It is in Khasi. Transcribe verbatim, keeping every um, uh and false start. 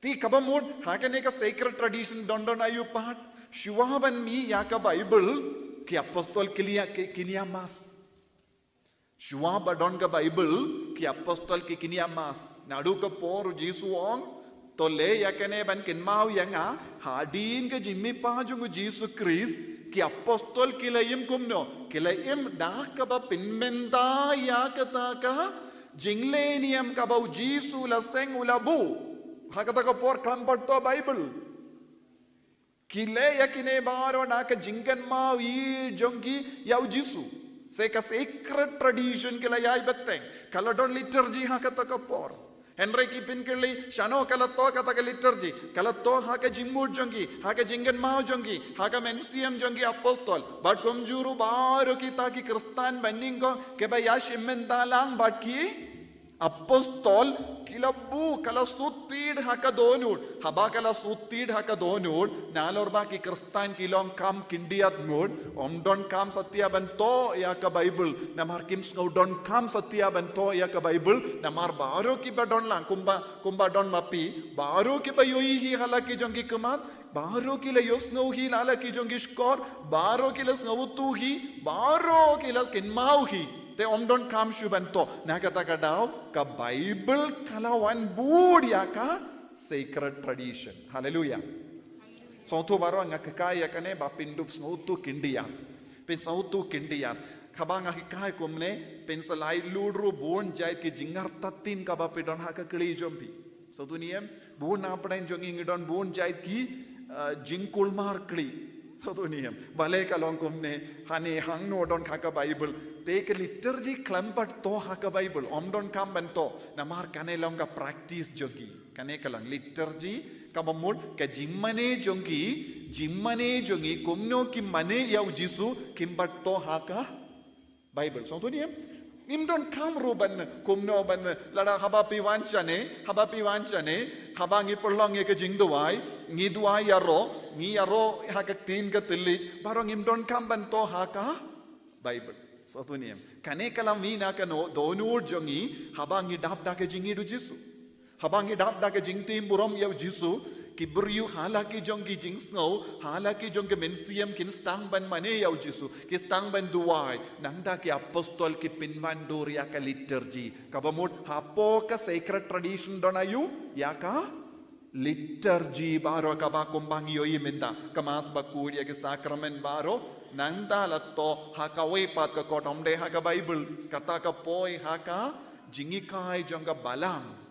Te kaba mut, ha kane ka sacred tradition don don aïu pat. Shuwa ban mih ïa ka Bible, ki apostol ki la ïa, ki, kin ïa mass. Shuwa ba don ka Bible, ki apostol ki kin ïa mass. Naduh ka por u Jisu u ong, to leh ïa kane ban kynmaw ïa nga, hadien ka jingmihpat jong u Jisu Khrist, ki apostol ki la im kumno, ki la im da kaba pynmynta ïa kata ka jingleh niam kaba u Jisu u la seng u la buh. Ha kata ka por khlem pat don Bible. Ki leh ïa kine baroh na ka jingkynmaw hi jong ki ïa u Jisu. Sa ka sacred tradition ki la ïai bteng. Ka la don liturgy ha kata ka por. Hynrei ki pynkylli, shano ka la thoh kata ka liturgy. Ka la thoh ha ka jingmut jong ki, ha ka jingkynmaw jong ki, ha ka mynsiem jong ki apostol. Bad kumjuh ruh baroh kita ki Khristan banyngkong kiba ïashim bynta lang bad ki apostol, ki la buh, ka la sut tied ha ka dohnud. Haba ka la sut tied ha ka dohnud, nalor ba ki Khristan ki long kham khyndiat ngut, ym donkam satia ban thoh ïa ka Bible, namar kim sngewdonkam satia ban thoh ïa ka Bible, namar baroh kiba don lang, kumba, kumba don ma phi, baroh kiba ïohi hi ha la ki jong ki khmat, baroh ki la ïohsngew hi na la ki jong ki shkor, baroh ki la sngewthuh hi, baroh ki la kynmaw hi. Te ym donkam shuh ban thoh. Na kata ka daw, ka Bible ka la wan bud ïa ka sacred tradition. Hallelujah. Sngewthuh baroh nga kynmaw ïa kane ba phin dup sngewthuh khyndiat. Phin sngewthuh khyndiat. Haba nga kynmaw kumne, phin sa leit lut ruh bun jait ki jingartatien kaba phi don ha ka kli jong phi. Sngewthuh ne em, bun na pdeng jong ngi ngi don bun jait ki, eh, jingkulmar kli. Sngewthuh ne em, balei ka long kumne, hane hangno don ha ka Bible. Te ka liturgy khlem pat thoh ha ka Bible, ym donkam ban thoh, namar kane long ka practice jong ki. Kane ka long liturgy, kaba mut ka jingmane jong ki, jingmane jong ngi, kumno ki mane ïa u Jisu, kim pat thoh ha ka Bible. Sngewthuh ne em? Ngim donkam ruh ban kumno ban lada haba phi wan shane, haba phi wan shane, haba ngi pynlong ïa ka jingduwai, ngi duwai ïaroh, ngi ïaroh ha ka ktien ka thylliej, baroh ngim donkam ban thoh ha ka Bible. Sngewthuh ne em? Kane ka la mih na ka dohnud jong ngi, haba ngi dap da ka jingïeit u Jisu. Haba ngi dap da ka jingtim burom ïa u Jisu, ki briew ha la ki jong ki jingsngew, ha la ki jong ki mynsiem kin sdang ban mane ïa u Jisu, ki sdang ban duwai, nangta ki apostol ki pynwandur ïa ka liturgy. Kaba mut hapoh ka sacred tradition don aïu, ïa ka liturgy baroh kaba kumba ngi ïohi mynta, ka Mass bakhuid ïa ki sakramen baroh, nangta la thoh ha kawei pat ka kot, ym dei ha ka Bible, kata ka poi ha ka jinghikai jong ka Balang.